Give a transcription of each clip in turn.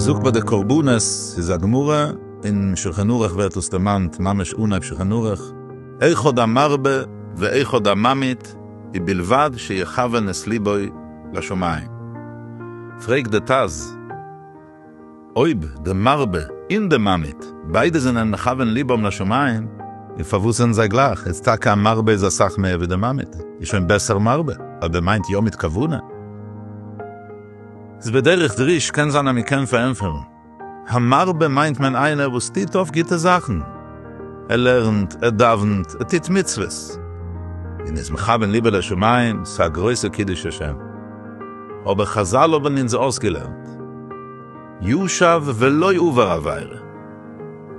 זאגט ביי די קרבנות, ס'איז א גמרא, אין שולחן ערוך ווערט עס דערמאנט ממש אנהייב שולחן ערוך, אחד המרבה ואחד הממעיט ובלבד שיכוון את ליבו לשמים. פרעגט די טז, אויב די מרבה און די ממעיט ביידע זענען מכוון ליבם לשמים, איז פארוואס זענען זיי גלייך? איז טאקע א מרבה איז אסאך מער ווי די ממעיט, איז שוין בעסער מרבה, אויב ער מיינט יא מיט כוונה. איז בדרך דרוש קען זיין אז מען קען פארענטפערן, המרבה מיינט מען איינער וואס טוט אויף גוטע זאכן, ער לערנט, ער דאווענט, ער טוט מצוות, און איז מכוון ליבו לשמים, ס'איז א גרויסע קידוש השם. אבער חזל האבן אונז אויסגעלערנט, ישב ולא עבר עבירה,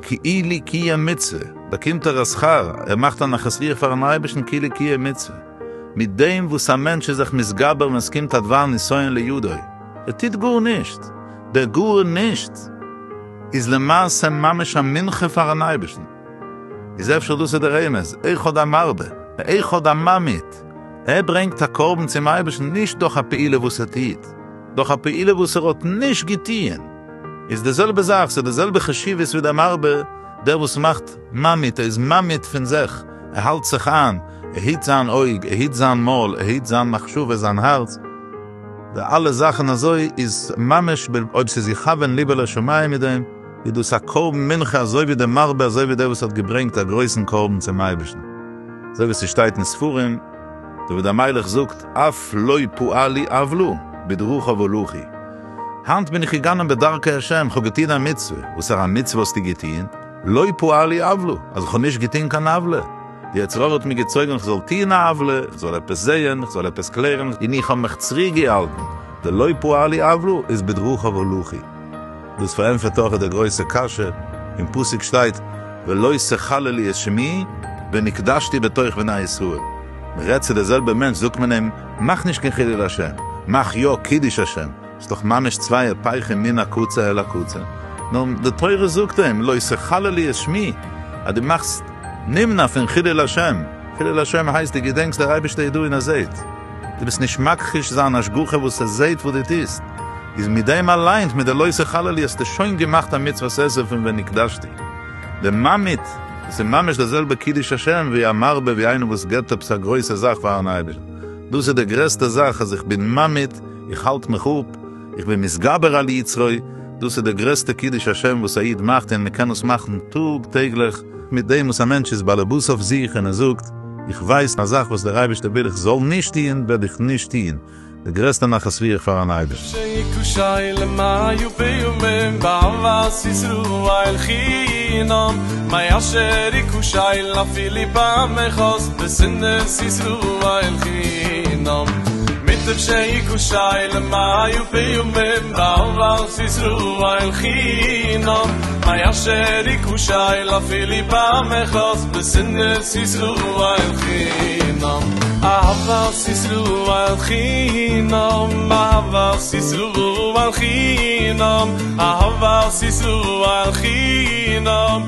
כאילו קיים מצוה, באקומט ער א שכר, ער מאכט א נחת רוח פארן אייבערשטן כאילו קיים מצוה. מיט דעם וואס א מענטש איז זיך מתגבר ווען ס'קומט א דבר נסיון לידו, ער טוט גארנישט, דער גארנישט איז למעשה ממש א מנחה פארן אייבערשטן, איז אפשר דאס איז דער רמז, אחד המרבה, ואחד הממעיט, ער ברענגט א קרבן צום אייבערשטן נישט דורך א פעולה וואס ער טוט, דורך א פעולה וואס ער האט נישט געטוען, איז די זעלבע זאך, ס'איז די זעלבע חשיבות ווי דער מרבה, דער וואס מאכט ממעיט, ער איז ממעיט פון זיך, ער האלט זיך איין, ער היט זיין אויג, ער היט זיין מויל, ער היט זיין מחשבה, זיין הארץ, די אלע זאכן אזוי איז ממש אויב ס'איז יכוון ליבו לשמים מיט דעם, איז דאס א קרבן מנחה אזוי ווי דער מרבה אזוי ווי דער וואס האט געברענגט א גרויסן קרבן צום אייבערשטן. אזוי ווי ס'שטייט אין ספרים, דוד המלך זאגט אף לא פעלי עוולה בדרכיו הלכו. היינט בין איך געגאנען בדרכי השם, כ'האב געטון א מצוה, וואסארא מצוה האסטו געטון? לא פעלי עוולה, אז כ'האב נישט געטון קיין עוולה. די יצר הרע האט מיר געצויגן כ'זאל טון א עוולה, כ'זאל עפעס זעהן, כ'זאל עפעס קלערן, און איך האב מיך צוריקגעהאלטן, די לא פעלי עוולה איז בדרכיו הלכו. דאס פארענטפערט אויך די גרויסע קשיא, אין פסוק שטייט ולא תחללו את שמי ונקדשתי בתוך בני ישראל. מען רעדט צו די זעלבע מענטש זאגט מען אים מאך נישט קיין חילול השם, מאך יא קידוש השם. ס'איז דאך ממש צוויי הפכים מן הקצה אל הקצה. נאר די תורה זאגט אים לא תחללו את שמי, אז דו מאכסט נמנע פון חילול השם, חילול השם הייסט דו געדענקסט דער אייבערשטער איז דא און ער זעט, דו ביסט נישט מכחיש זיין השגחה וואס ער זעט וואס דו טוסט, איז מיט דעם אליינס מיט די לא תחללו האסטו שוין געמאכט א מצוות עשה פון ונקדשתי. די ממעיט, דאס איז ממש די זעלבע קידוש השם ווי א מרבה ווי איינער וואס געבט עפעס א גרויסע זאך פארן אייבערשטן, דאס איז די גרעסטע זאך אז איך בין ממעיט, איך האלט מיך אפ, איך בין מתגבר על יצרו, דאס איז די גרעסטע קידוש השם וואס א איד מאכט און מען קען עס מאכן טאג טעגליך, מיט דעם וואס א מענטש איז באלעבאס אויף זיך און ער זאגט, איך ווייס א זאך וואס דער אייבערשטער וויל איך זאל נישט טוען וועל איך נישט טוען, די גרעסטע נחת רוח פארן אייבערשטן. אהבת ישראל חינם אהבת ישראל חינם אהבת ישראל חינם.